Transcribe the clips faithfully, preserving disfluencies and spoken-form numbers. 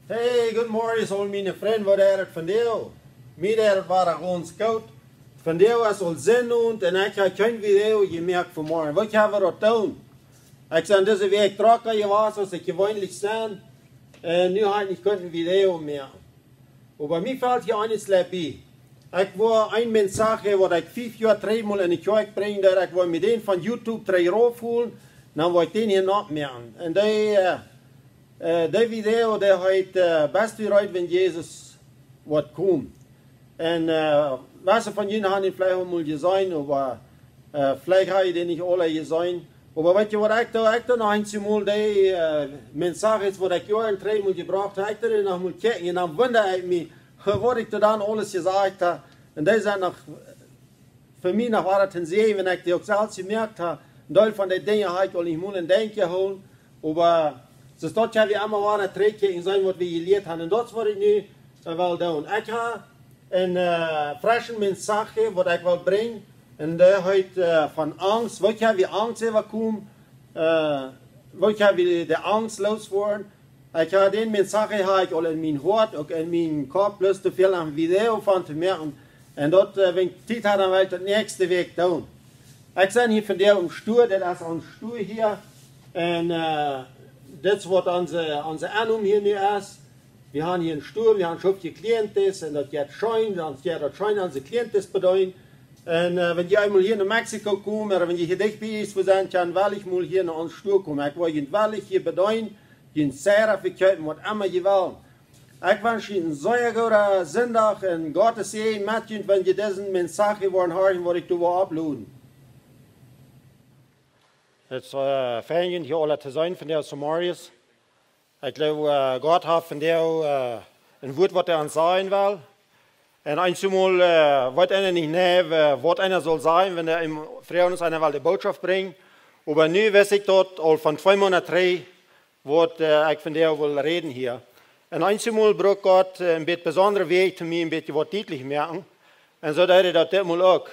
Hey, goodemorjen, aul miene Frind, woo jeit et vondoag? Mie jeit et wada gaunz goot. Vondoag es aul Sinowent un ekj hab kjeen Video jemoakt fa morjen. Waut kjenn wie daut doonen? Ekj sie dise Wäakj drocka jewast aus ekj jeweenlich sie. Un nu hab ekj nich kunt een Video moaken. Oba mie felt hia eent leewa bie. Ekj wull een Mensaje, waut ekj fief Joa trigj mol enne Kjoakj brinjen deed, ekj wull mie dän von YouTube trigj raufholen, dan wull ekj dän hia nopp moaken. Un dee, äh, äh, dee Video, dee heet, äh, Best du reed, wan Jesus woat komen? Un, äh, waut see von junt haben dän veleicht aul mol jeseenen, oba, äh, veleicht hab jie dän nich aula jeseenen. Oba weetst du waut ekj doo? Ekj doo noch eemol dee, äh, Mensajes, waut ekj Joaren trigj mol jebrocht hab, ekj doo dee noch mol kjikjen. Un dan wunda ekj mie, waut ekj doa dan aules jesajcht hab. Un dee sent noch fa mie noch wada to seenen, wan ekj dee uk selfst jemoakt hab. Een Deel von dee Dinja hab ekj aul nich mol em Denkj jehoolen. Oba soo daut kjenn wie emma wada trigj kjikjen un seenen, waut wie jelieet haben. Un daut es waut ekj nu, äh, well doonen. Ekj hab een, äh, freschen Mensaje, waut ekj well brinjen. Un dee heet, äh, von Angst. Waut kjenn wie Angst äwakomen? Äh, waut kjenn wie de Angst looswoaren? Ekj hab dän Mensaje hab ekj aul en mien Hoat, uk en mienen Kopp, bloos too väl een Video von to moaken. Un daut, äh, wan ekj Tiet hab, dan well ekj daut näakjste Wäakj doonen. Ekj sie hia vondoag em Stua, dit es ons Stua hia. Un, äh, dit es waut onse, onse Ennom hia nu es. Wie haben hia een Stua, wie haben een Schopje clientes un daut jeit scheen, dan jeit daut scheen, onse clientes bedeenen. Un, äh, wan jie eemol hia no Mexiko komen, ooda wan jie hia dicht bie es, wie sent, kjenn jie wellich mol hia no ons Stua komen. Ekj wull junt wellich hia bedeenen, junt Sera vekjeepen, waut emma jie wellen. Ekj wensch junt een sea gooden Sindach un Gott sie met junt, wan jie disen Mensaje woaren hieren, waut ekj doa well uploaden. Et es, äh, fein, junt hia aula to seenen vondoag zemorjes. Ekj jleew, äh, Gott haft vondoag, äh, een Wuat, waut hee ons sajen well. Un eenjemol, äh, weet eena nich, nä, äh, waut eena saul sajen, wan hee em Fräd es, eena well de Norecht brinjen. Oba nu wist ekj daut aul von twee Moonat trigj, waut, äh, ekj vondoag well räden hia. Un eenjemol brukt Gott, äh, een bät besondre Wäaj to mie een bät waut dietlich moaken. Un soo deed hee daut ditmol uk.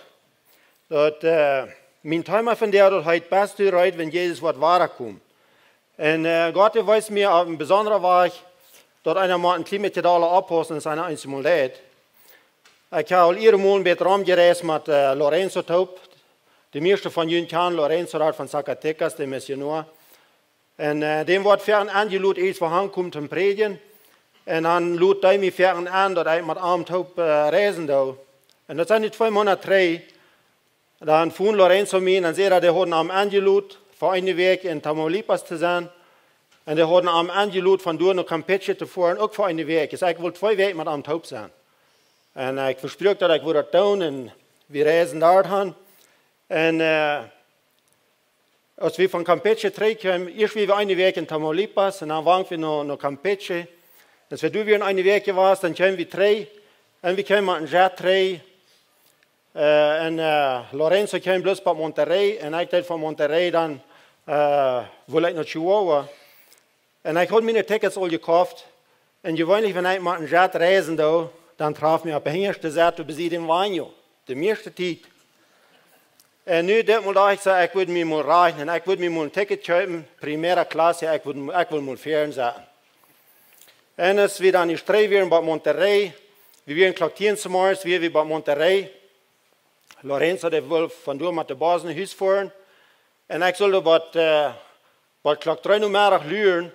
Daut, äh, mien Thema vondoag, daut heet: Best du reed, wan Jesus woat wadakomen? Un, äh, Gott, dee wees mie opp een besondren Wajch, daut eena mott een kjlien bät dolla oppaussen, aus eena eenjemol deit. Ekj hab aul ea mol een bät romjereist met, äh, Lorenzo toop. De mieeschte von junt kjannen Lorenzo, dee von Zacatecas, de Missionoa. Un, äh, däm woat foaken enjelot, ieescht wua han kjemt toom prädjen. Un dan lot dee mie foaken en, daut ekj met am toop, äh, reisen doo. Un daut sent nu twee Moonat trigj. Dan funk Lorenzo mie, dan säd hee, dee hauden am enjelot, fa eene Wäakj en Tamaulipas to sennen. Un dee hauden am enjelot, von doa no Campeche to foaren, uk fa eene Wäakj. Dis ekj wull twee Wäakj met am toop sennen. Un, äh, ekj vespruak daut ekj wudd daut doonen, un wie reisden doa han. Un, äh, aus wie von Campeche trigj kjeemen, ieescht wia wie eene Wäakj en Tamaulipas un dan wullen wie no, no Campeche. Aus wie doa wieren eene Wäakj jewast, dan kjeemen wie trigj. Un wie kjeemen met een Jet trigj. Äh, un, äh, Lorenzo kjeem bloos bat Monterrey un ekj deed von Monterrey dan, äh, wull ekj no Chihuahua. Un ekj haud miene Tickets aul jekoft. Un jeweenlich, wan ekj met een Jet reisen doo, dan trauf ekj mie opp de hinjaschte Sied, doa bie dän Baño. De mieeschte Tiet. Un nu, ditmol docht ekj soo, ekj wudd mie mol rajchten, ekj wudd mie mol een Ticket kjeepen, primera clase, ekj wudd, ekj wull mol väaren setten. Un aus wie dan nu trigj wieren bat Monterrey, wie wieren Klock tieen zemorjes, wia wie bat Monterrey. Lorenzo, dee wull von doa met de Bus no Hus foaren. Un ekj sull bat, äh, bat Klock dree Nomeddach luren,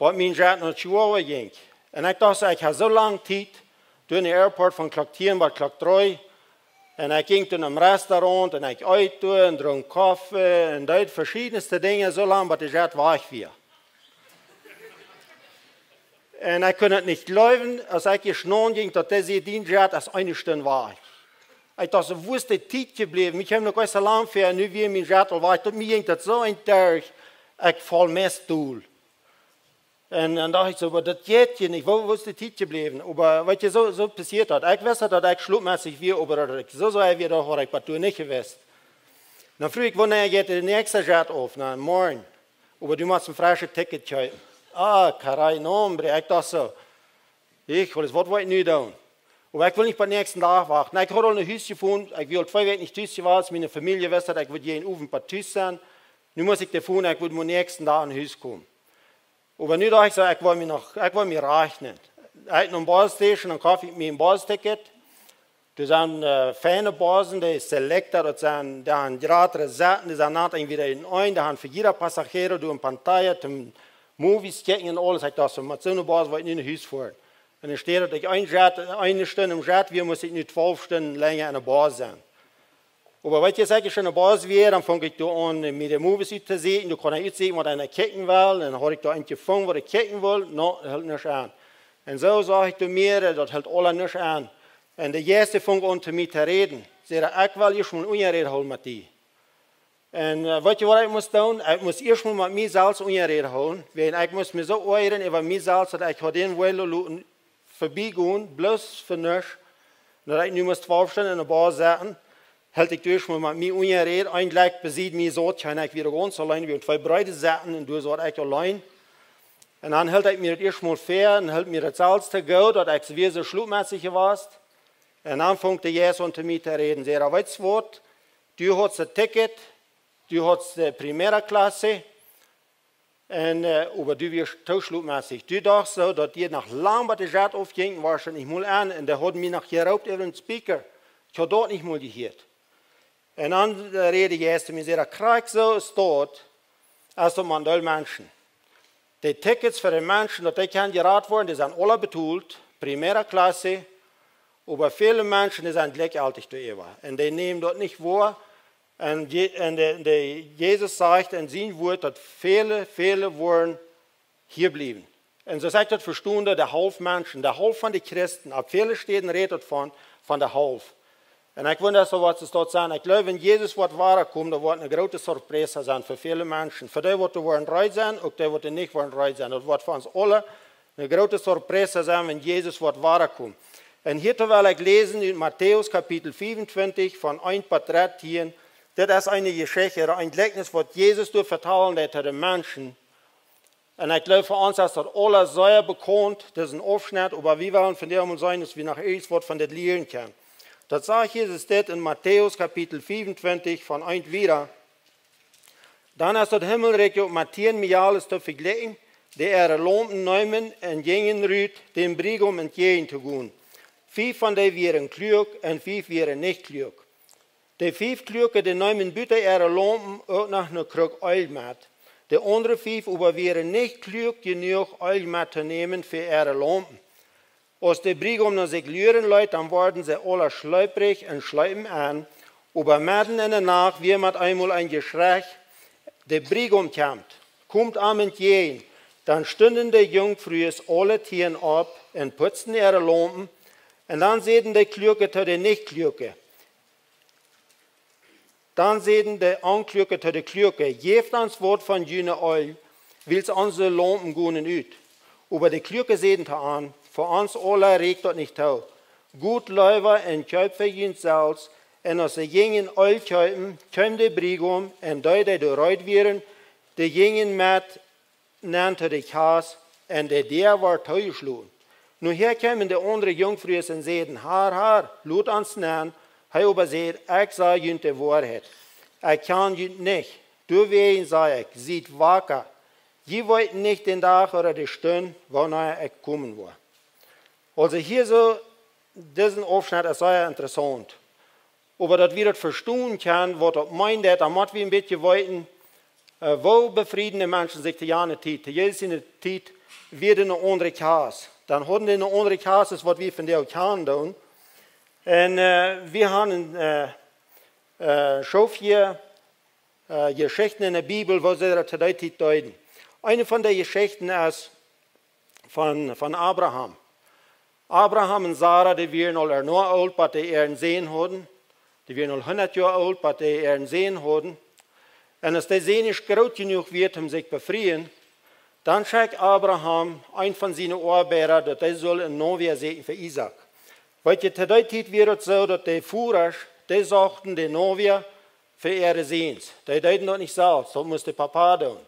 bat mien Jet no Chihuahua jinkj. Un ekj docht soo, ekj hab soo lang Tiet, doa em Airport von Klock tieen bat Klock dree. Un ekj jinkj doa em Restaurant un ekj eet doa un drunk Koffe un deed veschiedne Dinja, soo lang bat de Jet wajch wia. Un ekj kunn daut nich jleewen, aus ekj hia schlapen jinkj, daut dee säd: "Dien Jet es eene Stund wajch." Ekj docht soo: "Wua es de Tiet jebläwen? Ekj hab noch nich soo lang ver, nu wia mien Jet aul wajch." Daut mie jinkj daut soo enn de Dach, ekj foll meist dol. Un dan docht ekj soo: "Oba daut jeit je nich, wua, wua es de Tiet jebläwen?" Oba weetst du, soo, soo passieet daut. Ekj wist daut, daut ekj schlopmässich wia, oba daut ekj soo, soo wia, daut haud ekj bat doa nich jewist. Dan fruach ekj: "Wanea jeit de näakjste Jet auf?" "Na, morjen." "Oba du motst een fresche Ticket kjeepen." "Ah, caray, no, hombre." Ekj docht soo: "Ekj, waut es, waut woa ekj nu doonen?" Oba ekj wull nich bat dän näakjsten Dach wachten. Ekj haud aul een Hus jefungen, ekj wia aul twee Wäakj nich tus jewast, miene Famielje wist daut, ekj wudd jieda Owent bat Hus sennen. Nu must ekj dee finjen, ekj wudd dän näakjsten Dach no Hus komen. Oba nu docht ekj soo, ekj well mie noch, ekj well mie rajchten. Ekj no de Bus Station, dan koft ekj mie een Busticket. Doa sent äh, feine Bussen, dee Selecta, daut sent, dee han jratre Sitten, dee sent nat entwäda enn een, dee han fa jieda Passagier doa een pantalla toom Movies kjikjen un aules. Ekj docht soo, met soone Bus woa ekj nu no Hus foaren. Un enne Städ daut ekj eene Jet, eene Stund em Jet wia, must ekj nu twalf Stunden lenja enne Bus sennen. Oba weet jie, aus ekj enne Bus wia, dan funk ekj doa aun, mie de Movies uttosieekjen. Doa kunn ekj uttosieekjen, waut eena kjikjen well. Un dan haud ekj doa eent jefungen, waut ekj kjikjen wull. No, hilt nuscht aun. Un soo sach ekj doa mea, daut hilt aules nuscht aun. Un de Jeist funk aun to mie to räden. Säd hee: "Ekj well ieescht mol eene Räd hoolen met die." Un äh, weet jie, waut ekj must doonen? Ekj must ieescht mol met mie selfst eene Räd hoolen. Wiels ekj must mie soo oajren äwa mie selfst, daut ekj haud dän wellen loten vebiegonen, bloos fa nuscht. Daut ekj nu must twalf Stunden enne Bus sitten, hilt ekj ieescht mol met mie eene Räd. Eejentlich besied mie saut kjeena, ekj wia gaunz auleen, wia twee Breeda sitten un doa saut ekj auleen. Un dan hilt ekj mie daut ieescht mol väa un hilt mie daut selfst to goot, daut ekj soo wia soo schlopmässich jewast. Un dan funk de Jeist aun to mie to räden. Säd hee: "Weetst waut? Du hast daut Ticket, du hast de Primera Klasse, un äh, oba du wiascht too schlopmässich. Du dochst soo, daut die noch lang bie de Jet aufjinkj, woascht nich mol aun, un dee haud mie noch jeroopt äwa dän Speaker. Ekj haud daut nich mol jehieet." Un dan äh, räd de Jeist to mie, säd hee: "Krakjt soo es daut, aus daut met een Deel Menschen. De Tickets fa de Menschen, daut dee kjennen jerat woaren, dee sent aule betolt, Primera Klasse, oba väle Menschen, dee sent jlikjjeltich doaräwa. Un dee nämen daut nich woa." Un, Je un de, de Jesus sajcht en sien Wort, daut väle, väle woaren hia bliewen. Un soo aus ekj daut vestunt, de Halft Menschen, de Halft von de Christen, opp väle Städen rät daut von, von de Halft. Un ekj wunda soo, waut es daut sennen. Ekj jleew, wan Jesus woat wadakomen, daut woat eene groote Surprise sennen fa väle Menschen. Fa dee, waut doa woaren reed sennen, uk dee, waut doa nich woaren reed sennen. Daut woat fa ons aule eene groote Surprise sennen, wan Jesus woat wadakomen. Un hia well ekj läsen ut Matäus Kapitel vieruntwintich, von eent bat dartieen. Dit es eene Jeschicht, een Jlikjnis, waut Jesus doa vetalen deed to de Menschen. Un ekj jleew, fa ons es daut aule sea bekaunt, disen Aufschnett, oba wie wellen vondoag mol seenen, daut wie noch irjent waut von dit lieren kjennen. Daut sajcht Jesus dit en Matäus Kapitel vieruntwintich, von eent wieda. Dan es daut Himmelrikj uk met tieen Mejales to vejlikjen, dee äare Laumpen neemen un jinjen rut, däm Briegaum entjäajen to gonen. Fief von dee wieren kluak un fief wieren nich kluak. De fief Kluake, dee neemen buta äare Laumpen uk noch ne Kruck Eelj met. De aundre fief oba wieren nich kluak jenuach, Eelj mettonämen fa äare Laumpen. Aus de Briegaum no sikj luaren leet, dan worden see aula schleeprich un schleepen en. Oba medden enne Nacht wia met eemol een Jeschrei: De Briegaum kjemt, komt am entjäajen! Dan stunden de Junkfrues aule tieen opp un putzten äare Laumpen. Un dan säden de Kluake to de nich Kluake, dan säden de Onkluake to de Kluake: Jäft ons waut von june Eelj, wiels onse Laumpen gonen ut. Oba de Kluake säden to an: Fa ons aula rieekjt daut nich too. Got leewa un kjeept fa junt selfst. Un aus see jinjen Eelj kjeepen, kjeem de Briegaum, un dee, dee doa reed wieren, dee jinjen met nenn to de Kjast, un de Däa wort toojeschloten. Nu hia kjeemen de aundre Junkfrues un säden: Har, Har, lot ons nenn. Hee oba säd: Ekj saj junt de Woarheit. Ekj kjan junt nich. Doawäajen saj ekj: Siet waka. Jie weeten nich dän Dach ooda de Stund, wanea ekj komen woa. Aulsoo hia soo, disen Aufschnett es sea interessaunt. Oba daut wie daut vestonen kjennen, waut daut meent, dan mott wie een bät weeten, äh, woo befrieden de Menschen sikj to jane Tiet. To Jesus siene Tiet wia doa ne aundre Kjast. Dan hauden dee ne aundre Kjast aus waut wie vondoag kjanen doonen. Un äh, wie haben äh, äh, Schaufje äh, Jeschichten enne Bibel, woo see daut to dee Tiet deeden. Eene von de Jeschichten es von, von Abraham. Abraham un Sara, dee wieren aul ea oolt, bat dee äaren Sän hauden. Dee wieren aul hundat Joa oolt, bat dee äaren Sän hauden. Un aus dee Sän ieescht groot jenuach wia, om sikj befrieen, dan schekjt Abraham een von siene Oabeida, daut hee sull eene Novia säkjen fa Isaak. Weet jie, to dee Tiet wia daut soo, daut de Vodasch, dee sochten de Novia fa äare Säns. Dee deeden daut nich selfst, daut must de Papa doonen.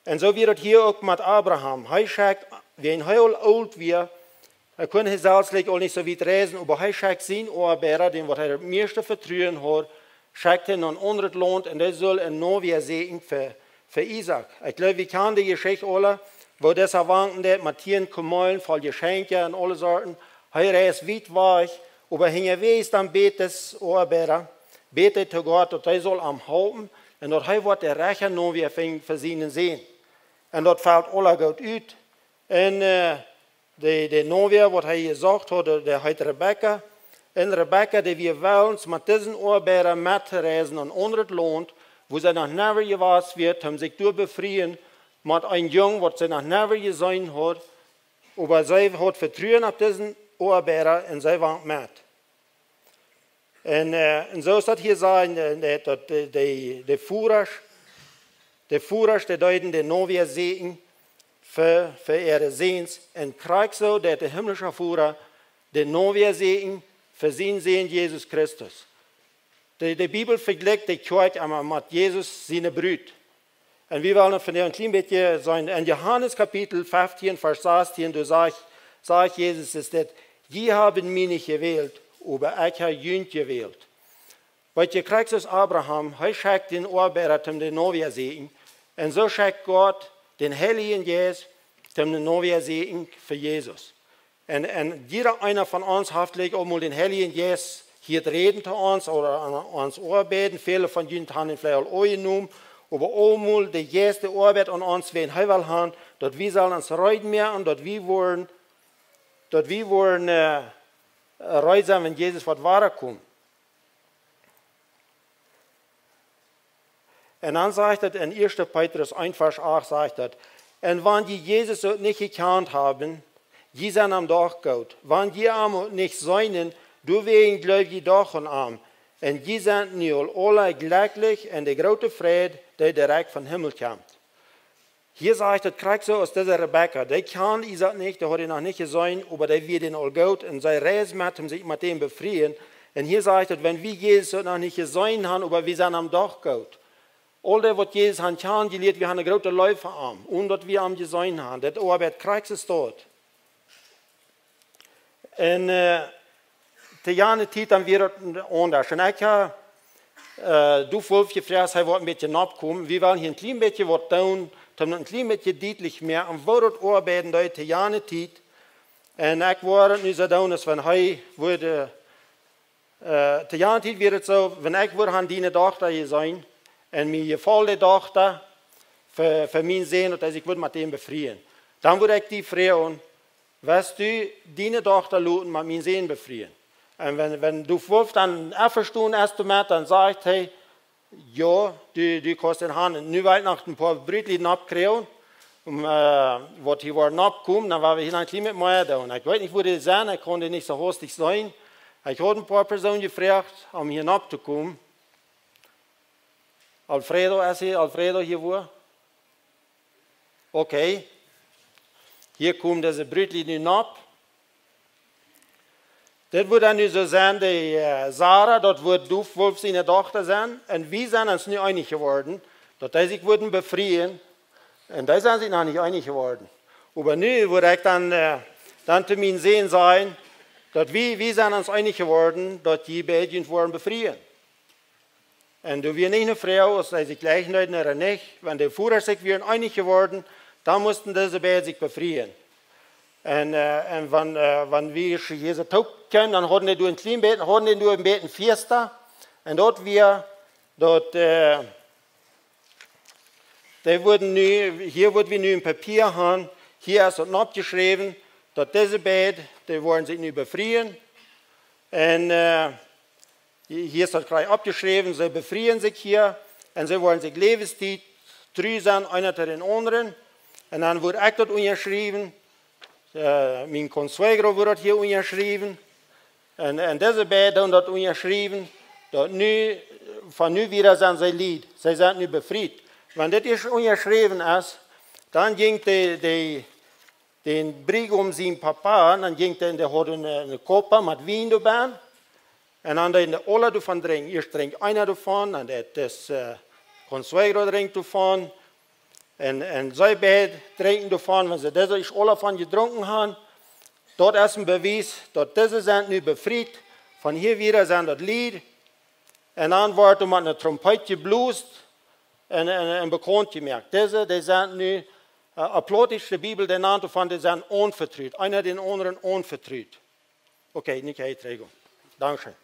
Un soo wia daut hia uk met Abraham. Hee schekjt, wiels hee aul oolt wia, hee kunn hee selfst aul nich soo wiet reisen, oba hee schekjt sienen Oabeida, dän waut hee daut mieeschte Vetruen haud, schekjt hee no een aundret Launt un dee sull eene Novia säkjen fa, fa Isaak. Ekj jleew, wie kjanen de Jeschicht aula, woo dise wanken deed met tieen Komelen voll Jeschenkja un aule Sorten. Hee reist wiet wajch, oba unjawäajes dan bät dis Oabeida, bät hee to Gott, daut hee saul am halpen un daut hee woat de rajchte Novia finjen fa sienen Sän. Un daut felt aula goot ut. Un, äh, de, de Novia, waut hee jesocht haud, dee heet Rebekka. Un Rebekka, dee wia wellens met disen Oabeida met to reisen en aundret Launt, wua see noch never jewast wia, om sikj doa befrieen met een Jung, waut see noch never jeseenen haud. Oba see haud Vetruen opp disen Oabeida un see wank met. Un, äh, un soo es daut hia sajen, äh, daut, daut de, de, de Vodasch, de Vodasch, dee deeden de Novia säkjen fa, fa äare Säns. Un krakjt soo deed de himlische Voda de Novia säkjen fa sienen Sän Jesus Christus. De, de Bibel vejlikjt de Kjoakj emma met Jesus siene Brut. Un wie wellen vondoag een kjlien bät seenen. En Johanes Kapitel feftieen, Varsch sastieen, doa sajcht, sajcht Jesus, es dit: "Jie haben mie nich jewält, oba ekj hab junt jewält." Weetst, krakjt soo aus Abraham, hee schekjt dän Oabeida, om de Novia säkjen. Un soo schekjt Gott dän Heiljen Jeist, om de Novia säkjen fa Jesus. Un, un jieda eena von ons haft veleicht aul mol dän Heiljen Jeist hieet räden to ons ooda aun ons oabeiden. Väle von junt haben am veleicht aul aunjenomen, oba aul mol de Jeist, dee oabeit aun ons, wan hee well haben, daut wie sellen ons reed moaken, daut wie woaren, daut wie woaren, äh, reed sennen, wan Jesus woat wadakomen. Un dan sajcht et en ieeschte Petrus eent Varsch acht, sajcht et: "Un wan jie Jesus uk nich jekjant haben, jie sent am doch goot. Wan jie am uk nich seenen, doawäajen jleew jie doch aun am. Un jie sent nu aul aula jlekjlich en de groote Freid, dee direkt vom Himmel kjemt." Hia sajcht et krakjt soo aus dise Rebekka. Dee kjand Isaak nich, dee haud am noch nich jeseenen, oba dee wia dän aul goot un see reist met am, sikj met däm befrieen. Un hia sajcht et, wan wie Jesus uk noch nich jeseenen haben, oba wie sent am doch goot. Aul dee, waut Jesus haben kjanen jelieet, wie haben eene groote Leew fa am, onen daut wie am jeseenen haben. Daut oabeit krakjt soo. Un, äh, to jane Tiet dan wia daut aundasch. Un ekj hab, äh, doa wulf jefroacht, hee wudd een bät nopp komen. Wie wellen hia een kjlien bät waut doonen, om daut een kjlien bät dietlich moaken, woo daut oabeiden deed to jane Tiet. Un ekj wull nu soo doonen, aus wan hee wudd, äh, to jane Tiet wia et soo, wan ekj wudd haben diene Dochta jeseenen, un mie jefoll de Dochta fa, fa mienen Sän, daut hee sikj wudd met däm befrieen. Dan wudd ekj die froagen, west du diene Dochta loten met mienen Sän befrieen? Un wan, wan doa wulf dan envestonen es doamet, dan sajcht hee: "Jo, du, du kaust dän haben." Nu well ekj noch een poa Brutlied nopp kjrieen, om, äh, waut hia woat nopp komen, dan woa wie hia een kjlien bät mea doonen. Ekj weet nich, wua dee sent, ekj kunn dee nich soo hastich seenen. Ekj haud een poa Persoonen jefroacht, om hia nopp to komen. Alfredo, es hee, Alfredo hia wua? Okay. Hia kjemt dise Brutlied nu nopp. Dit wudd dan nu soo sennen, de, äh, Sarah, daut wudd doa wulf siene Dochta sennen. Un wie sent ons nu eenich jeworden, daut dee sikj wudden befrieen. Un dee sent sikj noch nich eenich jeworden. Oba nu wudd ekj dan, äh, dan to mienen Sän sajen, daut wie, wie sent ons eenich jeworden, daut jie beid junt woaren befrieen. Un doa wia nich eene Froag, aus see sikj jlikjen deeden ooda nich. Wan de Vodasch sikj wieren eenich jeworden, dan musten dise beid sikj befrieen. Un, äh, un wan, äh, wan wie Jesus toopkjeemen, dan hauden dee doa een kjlien bät, hauden dee doa een bät Fiesta. Un daut wia, daut, äh, dee wudden nu, hia wudd wie nu een Papia haben, hia es daut oppjeschräwen, daut dise beid, dee woaren sikj nu befrieen. Un, äh, hia es daut krakjt oppjeschräwen, see befrieen sikj hia un see woaren sikj Läwenstiet tru sennen, eena to dän aundren. Un dan wudd ekj daut unjaschriewen, äh, mien consuegro wudd daut hia unjaschriewen. Un, un dise beid doonen daut unjaschriewen, daut nu, von nu wieda sent see Lied, see sent nu befriet. Wan dit ieescht unjaschräwen es, dan jinkj de, de dän Briegaum sien Papa, dan jinkj dee, dee haud eene, eene Kopa met Wien doabennen. Un dan deeden dee aula doavon drinkjen. Ieescht drinkjt eena doavon, dan deed dis, äh, consuegro drinkjt doavon. Un, un see beid drinkjen doavon, wan see dise ieescht aula von jedrunken haben. Daut es een Bewies, daut dise sent nu befriet. Von hia wieda sent daut Lied. Un dan woat doa met eene Trompet jeblost un, un, un bekaunt jemoakt. Dise, dee sent nu Äh, opp Plautdietsch de Bibel, dee nant von, dee sent aunvetrut. Eena dän aundren aunvetrut. Okay, nich hee, Träger. Dankscheen.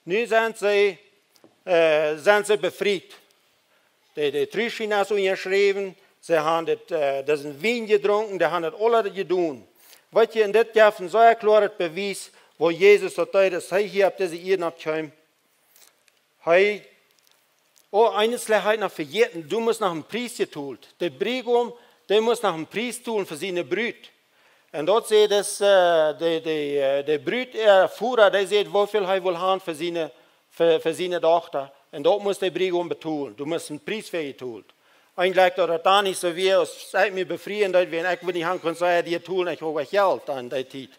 Nu sent see, äh, sent see befriet. De, de Trueschien es unjaschräwen. See haben dit, äh, disen Wien jedrunken, dee haben daut aula jedonen. Weet jie, un dit jeft een sea kloaret Bewies, woo Jesus daut deed, aus hee hia opp dise Ieed kjeem. Hee, oh, eent haud ekj noch vejäten, du must noch een Pries betolen. De Briegaum, dee must noch een Pries betolen fa siene Brut. Un daut säd daut, äh, de, de, äh, de Brut, äh, Voda, dee säd, woo väl hee well haben fa siene, fa, fa siene Dochta. Un daut must de Briegaum betolen. Du must een Pries fa am betolen. Eejentlich daut daut dan nich soo wia, aus ekj mie befrieen deed, wan ekj wudd nich haben kunnen, soo, jo, dee betolen, ekj haud Jelt aun dee Tiet.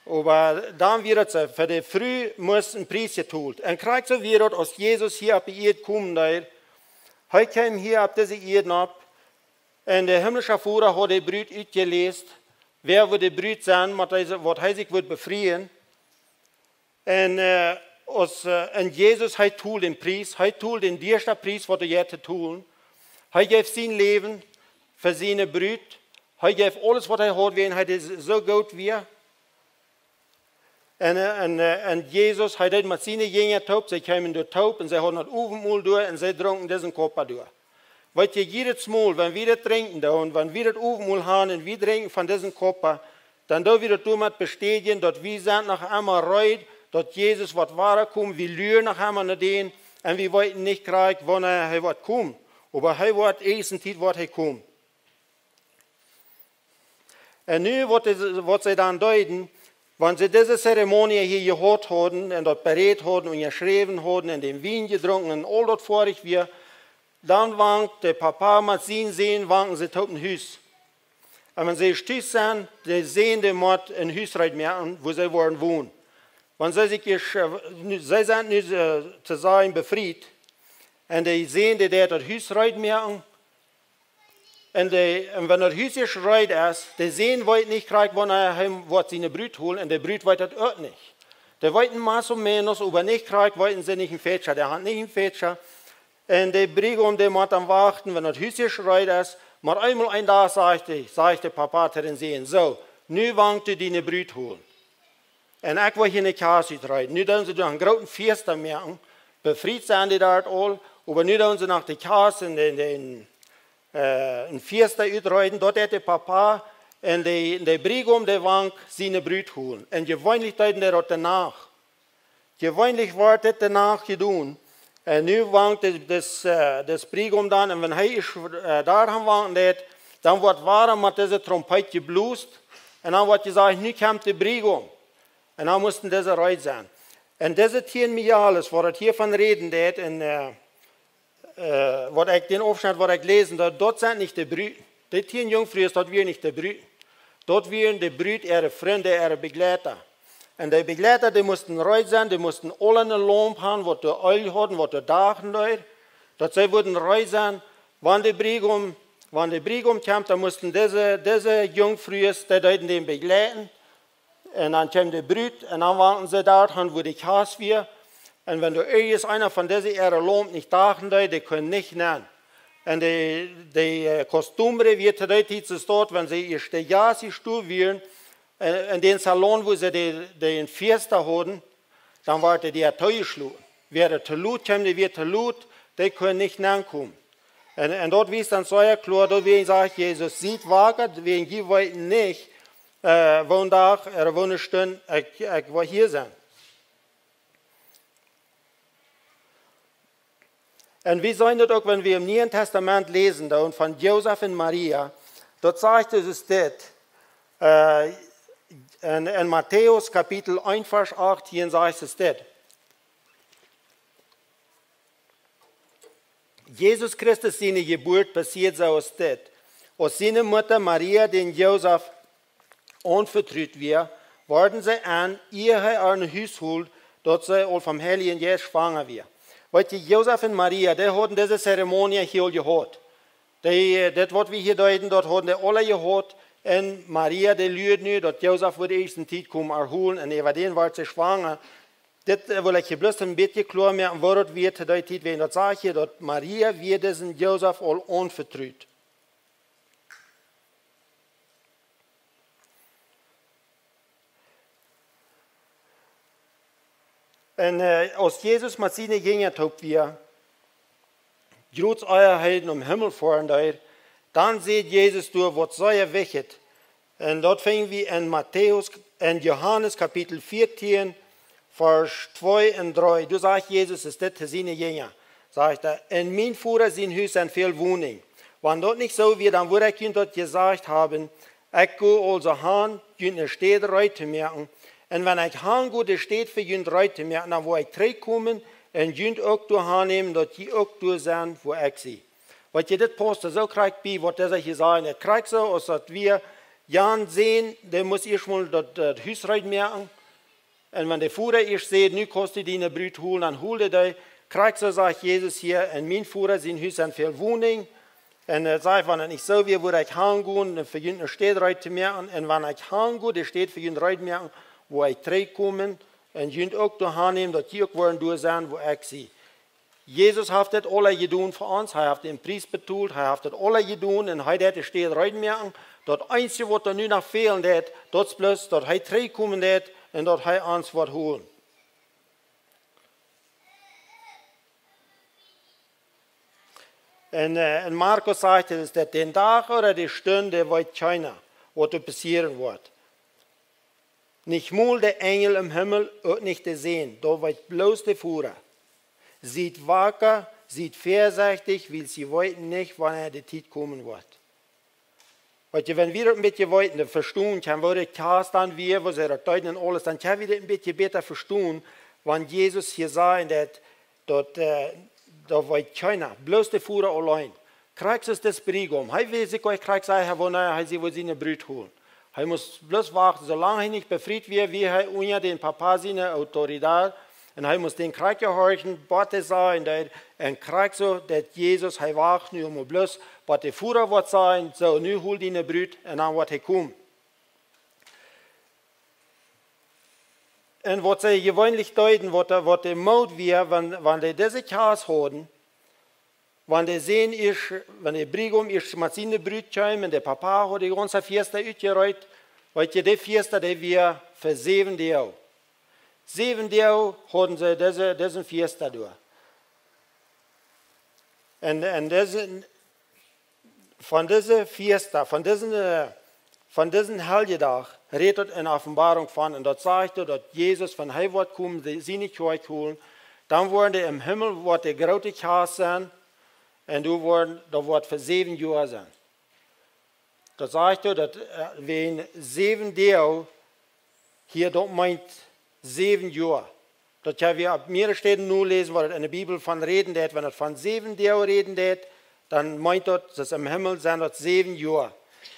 Oba dan wia daut soo, fa de Fru must een Pries betolt. Un krakjt soo wia daut, aus Jesus hia opp de Ieed kjeem, dee, hee kjeem hia opp dise Ieed nopp. Un de himmlische Voda haud de Brut utjeläst, wäa wudd de Brut sennen, met dee, waut hee sikj wudd befrieen. Un, äh, aus, äh, un Jesus, hee told dän Pries, hee told dän dieeschten Pries, waut hee haud to tolen. Hee jeef sien Läwen fa siene Brut. Hee jeef aules, waut hee haud, wäajen hee dee soo goot wia. Un, äh, un, äh, un Jesus, hee deed met siene Jinja toop, see kjeemen doa toop un see hauden daut Owentmol doa un see drunken disen Kopp doa. Weet jie, jiedet Mol, wan wie daut drinkjen doonen, wan wie daut Owentmol haben un wie drinkjen von disen Kopp, dan doo wie daut doamet bestädjen, daut wie sent noch emma reed, daut Jesus woat wada komen, wie luaren noch emma no dän, un wie weeten nich krakjt, wanea hee woat komen. Oba hee woat, ieeschte Tiet woat hee komen. Un nu, waut see, waut see dan deeden, wan see dise Zeremonie hia jehaut hauden un daut berät hauden un jeschräwen hauden un dän Wien jedrunken un aul daut foadich wia, dan wankt de Papa met sienen Sän, wanken see toop no Hus. Un wan see tus sent, de Sän, dee mott een Hus reed moaken, wua see woaren wonen. Wan see sikj ieescht, äh, nu, see sent nu, äh, to sajen befriet, un de Sän, dee deit daut Hus reed moaken, un de, un wan daut Hus ieescht reed es, de Sän weet nich krakjt, wanea hee woat siene Brut holen, un de Brut weet daut uk nich. Dee weeten más o menos, oba nich krakjt, weeten see nich en Fecha, dee haben nich en Fecha. Un de Briegaum, dee mott dan wachten, wan daut Hus ieescht reed es. Mau eemol een Dach sajcht de, sajcht de Papa to dän Sän: "Soo, nu woascht du diene Brut holen. Un ekj woa hia ne Kjast utreiden." Nu doonen see doa een grooten Fiesta moaken. Befriet sent dee doa aul, oba nu doonen see noch de Kjast un dän, dän, äh, een Fiesta utreiden. Daut deit de Papa, un de, de Briegaum, dee wankt siene Brut holen. Un jeweenlich deeden dee daut de Nacht. Jeweenlich woat dit de Nacht jedonen. Un nu wankt de, dis, äh, dis Briegaum dan, un wan hee ieescht, äh, doa aun wanken deit, dan woat wada met dise Trompet jeblost, un dan woat jesajcht: "Nu kjemt de Briegaum." Un dan musten dise reed sennen. Un dise tieen Mejales, wua daut hia von räden deit, un, äh, äh, waut ekj, dän Aufschnett, waut ekj läsen, daut, daut sent nich de Brut. Dee tieen Junkfrues, daut wieren nich de Brut. Daut wieren de Brut äare Frind, äare Bejleida. Un de Bejleida, dee musten reed sennen, dee musten aule eene Laump haben, waut de Eelj hauden, waut de Dach deed, daut see wudden reed sennen, wan de Briegaum, wan de Briegaum kjeem, dan musten dise, dise Junkfrues, dee deeden dän bejleiden. Un dan kjeem de Brut, un dan wankten see doa aun, wua de Kjast wia. Un wan doa irjent eena von dise äare Laump nich dach deed, dee kunn nich nenn. Un de, de, äh, costumbre wia to dee Tiet soo daut, wan see ieescht de Jast jestonen wieren, äh, en dän Salon, wua see de, de Fiesta hauden, dan wort de Däa toojeschloten. Wäa to lot kjeem, dee wia to lot, dee kunn nich nenkomen. Un, un daut wiest dan sea kloa, daut wie, sajcht Jesus: "Siet wacka, wäajen jie weeten nich, äh, woon Dach, äh, woone Stund ekj, ekj woa hia sennen." Un wie seenen daut uk, wan wie em Nieen Tastament läsen, dan von Josef un Maria, daut sajcht Jesus dit, äh, en, en Matäus Kapitel eent, Varsch achtieen sajcht et dit. Jesus Christus siene Jeburt passieed soo aus dit. Aus siene Mutta Maria dän Josef aunvetrut wia, worden see en, ea hee äa no Hus hold, daut see aul vom Heiljen Jeist schwanga wia. Weet jie, Josef un Maria, dee hauden dise Zeremonie hia aul jehaut. Dee, äh, dit waut wie hia deeden, daut hauden dee aule jehaut. Un Maria, dee luad nu, daut Josef wudd ieescht ne Tiet komen äa holen, un äwa dän wort see schwanga. Dit, äh, well ekj hia bloos een bät kloa moaken, woo daut wia to dee Tiet, wan daut sajcht hia, daut Maria wia disen Josef aul aunvetrut. Un äh, aus Jesus met siene Jinja toop wia, jrots ea hee nom Himmel foaren deed, dan säd Jesus doa waut sea wichtich. Un daut finj wie en Matäus, en Johanes Kapitel vieetieen, Varsch twee un dree. Doa sajcht Jesus, es dit to siene Jinja, sajcht hee: "En mien Voda sien Hus sent väl Woninj. Wan daut nich soo wia, dan wudd ekj junt daut jesajcht haben. Ekj go aulsoo han, junt ne Städ reed to moaken. Un wan ekj han go, de Städ fa junt reed to moaken, dan woa ekj trigjkomen un junt uk doa han nämen, daut jie uk doa sent, wua ekj sie." Waut jie, dit paust soo krakjt bie waut dise hia sajen. Et krakjt soo aus daut wia, Jan sien, dee must ieescht mol daut, daut Hus reed moaken. Un wan de Voda ieescht säd: "Nu kaust du diene Brut holen", dan hold hee dee. Krakjt soo sajcht Jesus hia: "En mien Voda sien Hus sent väl Woninj." Un hee sajcht: "Wan et nich soo wia, wudd ekj han gonen un fa junt ne Städ reed to moaken. Un wan ekj han go, de Städ fa junt reed moaken, woa ekj trigjkomen un junt uk doa han nämen, daut jie uk woaren doa sennen, wua ekj sie." Jesus haft dit aula jedonen fa ons. Hee haft dän Pries betolt. Hee haft dit aula jedonen un hee deed de Städ reed moaken. Daut eensje, waut doa nu noch fälen deed, daut es bloos, daut hee trigjkomen deed un daut hee ons woat holen. Un äh, en Markus sajcht et, es daut: "Dän Dach ooda de Stund weet kjeena, waut doa passieren woat. Nich mol de Enjel em Himmel, uk nich de Sän, daut weet bloos de Voda. Siet wacka, siet väasechtich, wiels jie weeten nich, wanea de Tiet komen woat." Weetst, wan wie daut een bät weeten, dan vestonen kjennen, woo de Kjast dan wia, woo see daut deeden un aules, dan kjenn wie dit een bät bäta vestonen, wan Jesus hia sajcht daut, daut, äh, daut weet kjeena, bloos de Voda auleen. Krakjt es de Briegaum. Hee weet sikj uk krakjt, säd hee, wanea hee woat siene Brut holen. Hee must bloos wachten, soo lang hee nich befriet wia, wia hee unja dän Papa siene Autorität. Un hee must dän krakjt jehorchen, waut hee sajen deed. Un krakjt soo deed Jesus, hee wacht nu mau bloos, waut de Voda woat sajen, soo, nu hol diene Brut, un dan woat hee komen. Un waut see jeweenlich deeden, waut de, waut de Mood wia, wan, wan dee dise Kjast hauden, wan de Sän ieescht, wan de Briegaum ieescht met siene Brut kjeem un de Papa haud de gaunze Fiesta utjereet, weetst, de Fiesta, dee wia fa säwen Doag. Säwen Doag hauden see dise, dise Fiesta doa. Un, un dise, von dise Fiesta, von disen, äh, von disen Heljedach rät et en Openboarunk von, un daut sajcht doa, daut Jesus, wan hee woat komen, de, siene Kjoakj holen, dan woaren dee em Himmel, woat de groote Kjast sennen, un doa woaren, daut woat fa säwen Joa sennen. Daut sajcht doa, daut, äh, wan säwen Doag hia, daut meent säwen Joa. Daut kjenn wie opp mearere Städen noläsen, wua et en de Bibel von räden deit. Wan et von säwen Doag räden deit, dan meent daut, daut em Himmel sent daut säwen Joa.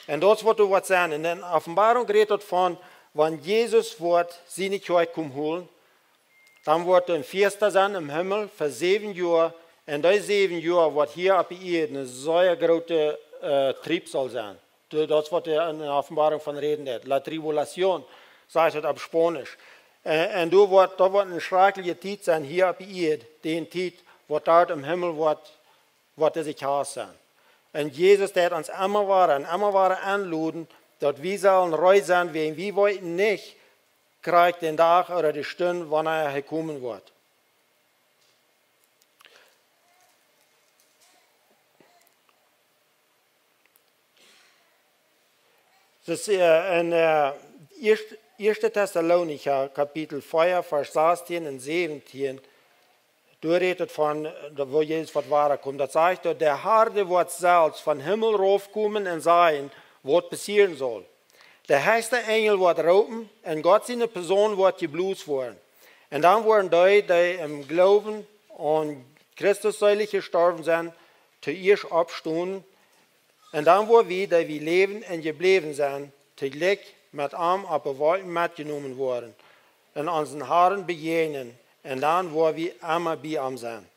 Un daut es waut doa woat sennen. Un en Openboarunk rät daut von, wan Jesus woat siene Kjoakj komen holen, dan woat doa een Fiesta sennen em Himmel fa säwen Joa. Un dee säwen Joa woat hia opp de Ieed een sea groota, äh, Triebsal sennen. Daut, daut es waut doa en de Openboarunk von räden deit. La tribulación, sajcht et opp Spaunisch. Un, un doa woat, daut woat eene schrakjliche Tiet sennen hia opp de Ieed, dee Tiet, waut doa em Himmel woat, woat dise Kjast sennen. Un Jesus deit ons emma wada un emma wada enloden, daut wie sellen reed sennen, wan wie weeten nich krakjt dän Dach ooda de Stund, wanea hee komen woat. Daut es, äh, en, äh, ieescht-, ieeschte Tessalonicha, Kapitel vea, Varsch sastieen un säwentieen, doa rät et von, äh, daut, wua Jesus woat wada komen. Daut sajcht doa: "De Har, dee woat selfst vom Himmel raufkomen un sajen, waut passieren saul. De hechste Enjel woat roopen un Gott siene Posaun woat jeblost woaren. Un dan woaren dee, dee em Gloowen aun Christus seelich jestorwen sent, toieescht oppstonen. Un dan woa wie, dee wie läwen un jebläwen sent, toojlikj met am opp de Wolkjen metjenomen woaren un onsen Harn bejäajnen. Un dan woa wie emma bie am sennen."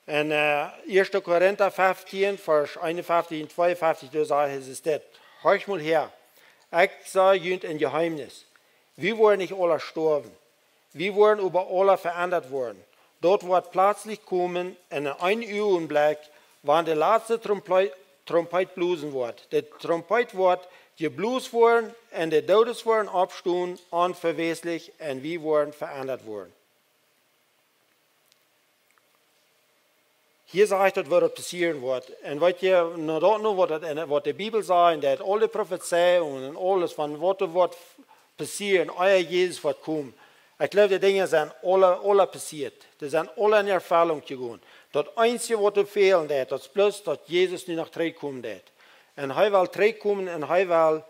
En, äh, ieeschte Korinta feftieen, Varsch eenunfeftich un tweeunfeftich, doa sajcht et dit: "Horcht mol häa, ekj saj junt een Jeheemnis. Wie woaren nich aula stoawen. Wie woaren oba aula veendat woaren. Daut woat plazlich komen, en een Uagenblekj, wan de latste Trompee-, Trompet blosen woat. De Trompet woat jeblost woaren un de Doodes woaren oppstonen, onvewäslich, un wie woaren veendat woaren. Hia sajcht daut, waut passieren woat. Un weet jie, no daut, no waut, daut, waut de Bibel sajcht, daut aule Profezeiungen un aules von waut doa woat passieren, ea Jesus woat komen. Ekj jleew, dee Dinja sent aule, aule passieet. Dee sent aule en Erfellunk jegonen. Daut eensje, waut doa fält, daut, daut es bloos, daut Jesus nu noch trigjkomen deit. Un hee well trigjkomen un hee well,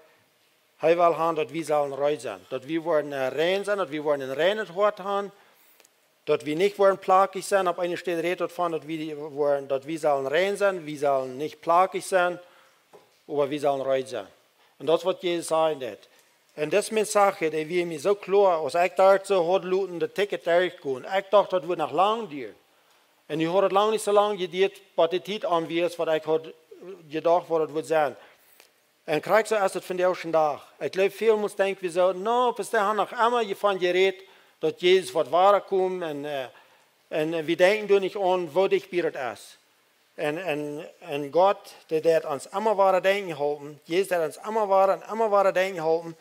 hee well haben, daut wie sellen rein sennen. Daut wie woaren, äh, rein sennen, daut wie woaren een reinet Hoat haben, daut wie nich woaren plakjich sennen. Opp eene Städ rät daut von, daut wie woaren, daut wie sellen rein sennen, wie sellen nich plakjich sennen, oba wie sellen rein sennen. Un daut es, waut Jesus sajen deit. Un daut es mien Sach, dee wia mie soo kloa, aus ekj doa soo haud loten daut Ticket derchgonen. Ekj docht, daut wudd noch lang dieren. Un nu haud daut lang nich soo lang jeduat, bat de Tiet aun wia, waut ekj haud jedocht, waut daut wudd sennen. Un krakjt soo es daut vondoag dän Dach. Ekj jleew, väl Mol denkj wie soo, no, oba dee haben noch emma von jerät, daut Jesus woat wadakomen un, äh, un wie denkjen doa nich aun, woo dicht bie daut es. Un, un, un Gott, dee deit ons emma wada denkjen halpen. Jesus deit ons emma wada un emma wada denkjen halpen,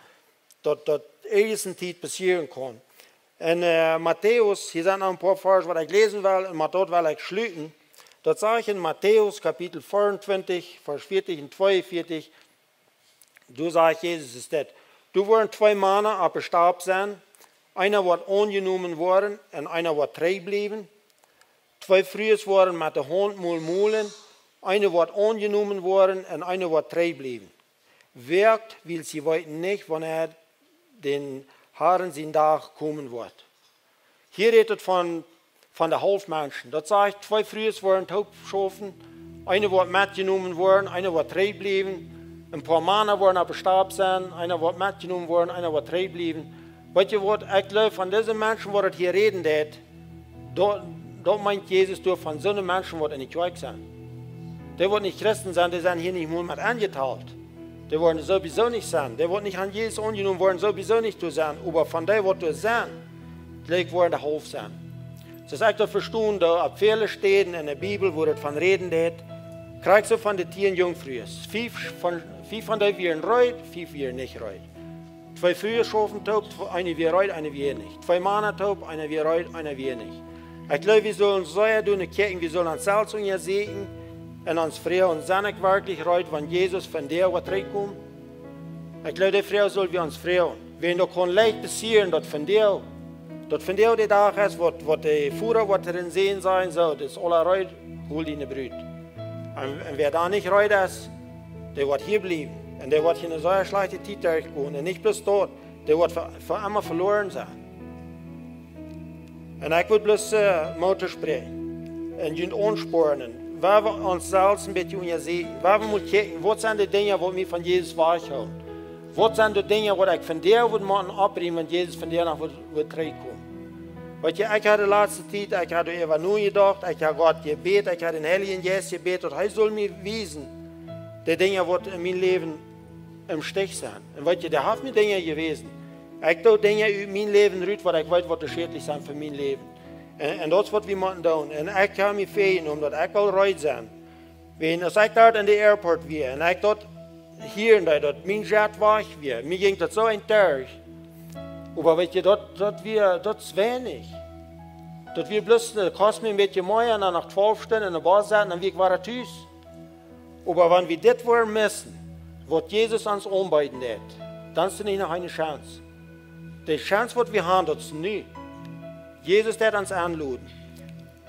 daut, daut irjent eene Tiet passieren kaun. Un, äh, Matäus, hia sent noch een poa Varsch, waut ekj läsen well, un met daut well ekj schluten. Daut sajcht en Matäus Kapitel veeauntwintich, Varsch veatich un tweeaunveatich. Doa sajcht Jesus es dit: Doa woaren twee Mana opp de Stap sennen, eena woat aunjenomen woaren un eena woat trigjbliewen. Twee Frues woaren met de Haunt mol molen, eene woat aunjenomen woaren un eene woat trigjbliewen. Woakt, wiels jie weeten nich, wanea dän Harn sien Dach komen woat. Hia rät daut von, von de Halfmenschen. Daut sajcht, twee Frues woaren toop schaufen, eene woat metjenomen woaren, eene woat trigjbliewen. Een poa Mana woaren opp de Stap sennen, eena woat metjenomen woaren, eena woat trigjbliewen. Weet jie waut, ekj jleew, von dise Menschen, waut daut hia räden deit, daut, daut meent Jesus doa von soone Menschen, waut en de Kjoakj sent. Dee, waut nich Christen sent, dee sent hia nich mol met enjetalt. Dee woaren sowieso nich sennen. Dee, waut nich aun Jesus aunjenomen woaren, sowieso nich doa sennen. Oba von dee, waut doa sent, jlikj woaren de Halft sennen. Soo aus ekj daut vestonen doo, opp väle Städen en de Bibel, wua daut von räden deit, krakjt soo von de tieen Junkfrues. Fief von, fief von dee wieren reed, fief wieren nich reed. Twee Frues schaufen toop, eene wia reed, eene wia nich. Twee Mana toop, eena wia reed, eena wia nich. Ekj jleew, wie sellen sea doonen kjikjen, wie sellen ons selfst unjasieekjen un ons froagen, sie ekj werkjlich reed, wan Jesus vondoag woat trigjkomen? Ekj jleew, dee Froag sell wie ons froagen. Wan daut kaun leicht passieren, daut vondoag, daut vondoag de Dach es, waut, waut de Voda woat to dän Sän sajen, soo, daut es aula reed, hol diene Brut. Un, un wäa dan nich reed es, dee woat hia bliewen. Un dee woat hia eene sea schlajchte Tiet derchgonen. Un nich bloos daut, dee woat fa, fa emma veloaren sennen. Un ekj well bloos, äh, Moot toospräakjen un junt aunspornen. Wan wie ons selfst een bät unjasieekjen, wan wie mol kjikjen, waut sent de Dinja, waut mie von Jesus wajchhoolen? Waut sent de Dinja, waut ekj vondoag wudd motten oppbrinjen, wan Jesus vondoag noch wudd, wudd trigjkomen? Weet jie, ekj haud de latste Tiet, ekj haud doaräwa nojedocht, ekj haud Gott jebät, ekj haud dän Heiljen Jeist jebät, daut hee sull mie wiesen, de Dinja, waut en mien Läwen em Stich sent. Un weet jie, dee haft mie Dinja jewäsen. Ekj doo Dinja ut mien Läwen rut, waut ekj weet, waut schädlich sent fa mien Läwen. Un, un daut es, waut wie motten doonen. Un ekj hab mie väajenomen, daut ekj well reed sennen. Wan, aus ekj doa en de Airport wia, un ekj daut hia un doa, daut mien Jet wajch wia, mie jinkj daut soo enterch. Oba weet jie, daut, daut wia, daut es weinich. Daut wia bloos, äh, kost mie een bät mea, un dan noch twalf Stunden en de Bus sitten, dan wia ekj wada tus. Oba wan wie dit woaren missen, waut Jesus ons aunbeeden deit, dan es doa nich noch eene Chance. De Chance, waut wie haben, daut es nu. Jesus deit ons enloden.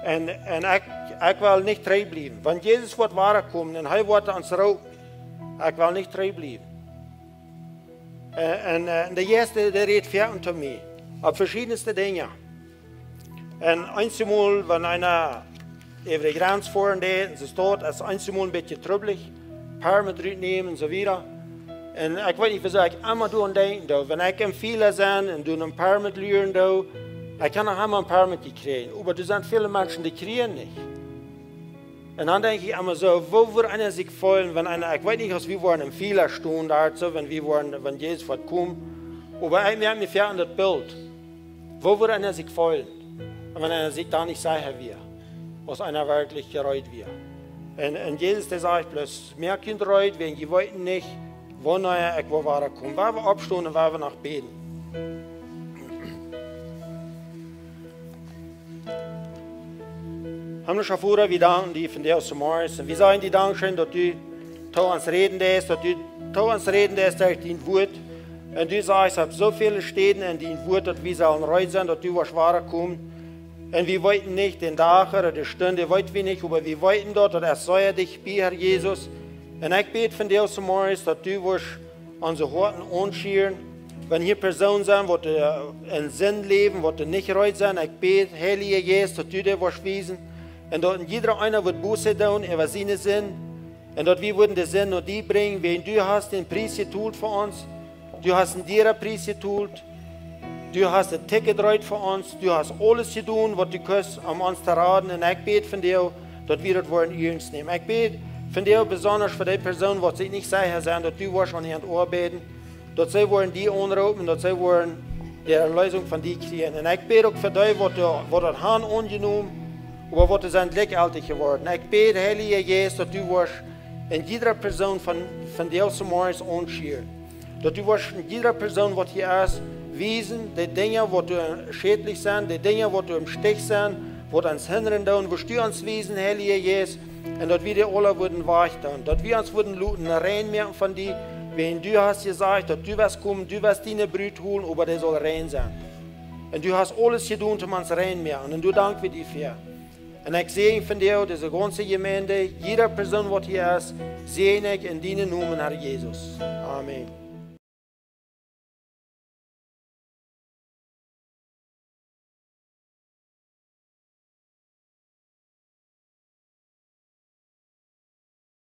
Un, un ekj, ekj well nich trigjbliewen. Wan Jesus woat wadakomen un hee woat ons roopen, ekj well nich trigjbliewen. Un, un, äh, un de Jeist, dee, dee rät väl to mie. Opp veschiedne Dinja. Un eenjemol, wan eena äwa de Grenz foaren deit, un soo steit, es eenjemol een bät trubblich, Permit rutnämen un soo wieda. Un ekj weet nich, wuarom ekj emma doaraun denkjen doo, wan ekj em Flia sie un doa een Permit luaren doo, ekj kaun noch emma een Permit kjrieen, oba doa sent väl Menschen, dee kjrieen nich. Un dan denkj ekj emma soo, woo wudd eena sikj feelen, wan eena, ekj weet nich, aus wie woaren em Flia stonen doa soo, wan wie woaren, wan Jesus woat komen, oba ekj moak mie väl aun daut Bilt. Woo wudd eena sikj feelen, wan eena sikj doa nich secha wia, aus eena werkjlich reed wia? Un, un Jesus, dee sajcht bloos: Moakt junt reed, wiels jie weeten nich, wanea ekj woa wada komen. Woa wie oppstonen un woa wie noch bäden. Himmlischa Voda, wie danken die vondoag zemorjes. Un wie sajen die Dankscheen, daut du to ons räden deist, daut du to ons räden deist derch dien Wort. Un du sajchst opp soo väle Städen en dien Wort, daut wie sellen reed sennen, daut du woascht wada komen. Un wie weeten nich dän Dach ooda de Stund, weet wie nich, oba wie weeten daut, daut es sea dicht bie, Herr Jesus. Un ekj bäd vondoag zemorjes, daut du woascht onse Hoaten aunschieren. Wan hia Persoonen sent, waut, äh, en Sind läwen, waut nich reed sent, ekj bäd, Heilja Jeist, daut du dee woascht wiesen. Un daut een jieda eena woat Buße doonen äwa siene Sind. Un daut wie wudden de Sind no die brinjen, wiels du hast dän Pries jetolt fa ons. Du hast een diera Pries jetolt. Du hast daut Ticket reed fa ons. Du hast aules jedonen, waut du kaust, om ons to raden. Un ekj bäd vondoag, daut wie daut woaren iernst nämen. Ekj bäd vondoag besonda fa dee Persoonen, waut sikj nich secha sent, daut du woascht aun an oabeiden, daut see woaren die aunroopen, daut see woaren de Erlösung von die kjrieen. Un ekj bäd uk fa dee, waut, waut daut han aunjenomen, oba waut sent jlikjjeltich jeworden. Ekj bäd, Heilja Jeist, daut du woascht een jieda Persoon von, vondoag zemorjes aunschieren. Daut du woascht een jieda Persoon, waut hia es, wiesen, de Dinja, waut doa schädlich sent, de Dinja, waut doa em Stich sent, waut ons hindren doonen, woascht du ons wiesen, Heilja Jeist, un daut wie dee aula wudden wajchdoonen, daut wie ons wudden loten rein moaken von die, wiels du hast jesajcht, daut du woascht komen, du woascht diene Brut holen, oba dee saul rein sennen. Un du hast aules jedonen, om ons rein moaken. Un doa dank wie die fa. Un ekj säajen vondoag dise gaunze Jemeent, jieda Persoon, waut hia es, säajen ekj en dienen Nomen, Herr Jesus. Amen.